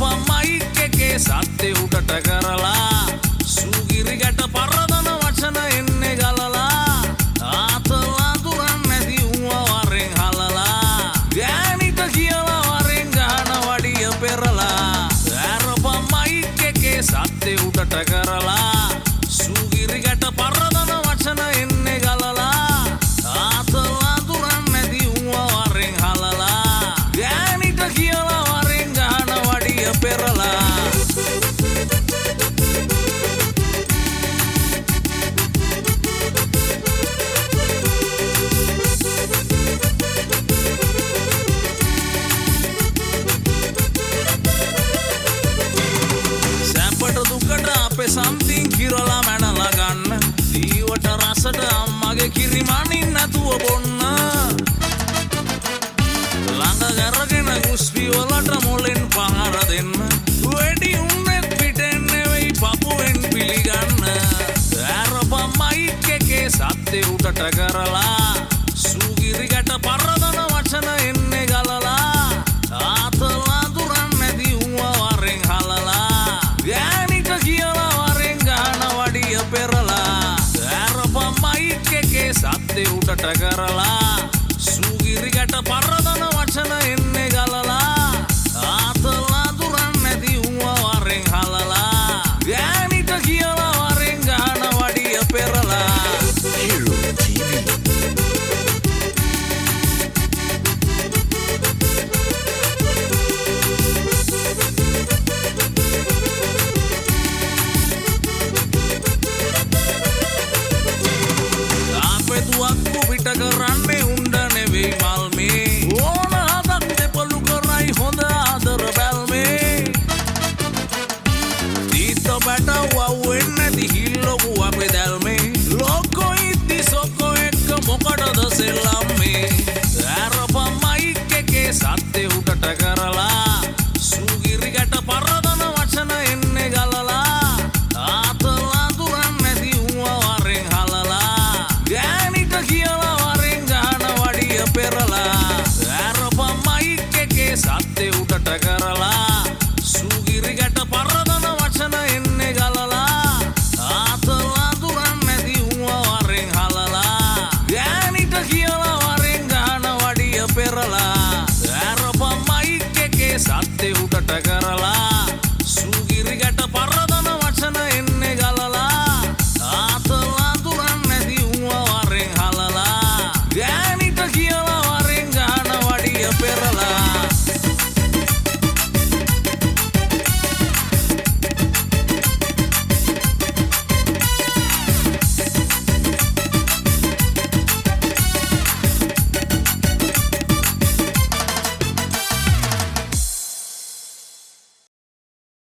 ඇරපම් mic එකේ සත්‍ය උඩට කරලා සූගිරි ගැට පරදන වචන එන්නේ ගලලා ආතල් අඳුරන් නැති ඌව වරෙන් හලලා ගෑනිට කියලා වරෙන් ගහන වඩිය පෙරලා ඇරපම් මයික් එකේ සත්‍ය උඩට කරලා සූගිරි ගැට පරදන වචන එන්නේ ගලලා ආතල් අඳුරන් නැති ඌව වරෙන් හලලා ගෑනිට කියලා වරෙන් ගහන වඩිය පෙරලා. සැපට දුකට අපේ සම්තින් කිරලා මැනලා ගන්න දීවට රසට අම්මගේ කිරි මනින් නැතුව බොන්න ළඟ අරගෙන කුස්පි වලට මොලෙන් පහර දෙන්න වෙඩි උන්නෙත් පිටෙන් නෙවෙයි පපුවෙන් පිළිගන්න ඇරපම් මයික් එකේ සත්‍ය උඩට කරලා සූගිරි ගැට පරදන වචන එන්නේ ගලලා ආතල් අඳුරන් නැති ඌව වරෙන් හලලා ගෑනිට කියලා වරෙන් ගහන වඩිය පෙරලා ඇරපම් මයික් එකේ සත්‍ය උඩට කරලා සූගිරි ගැට පරදන වචන එන්නේ ගලලා.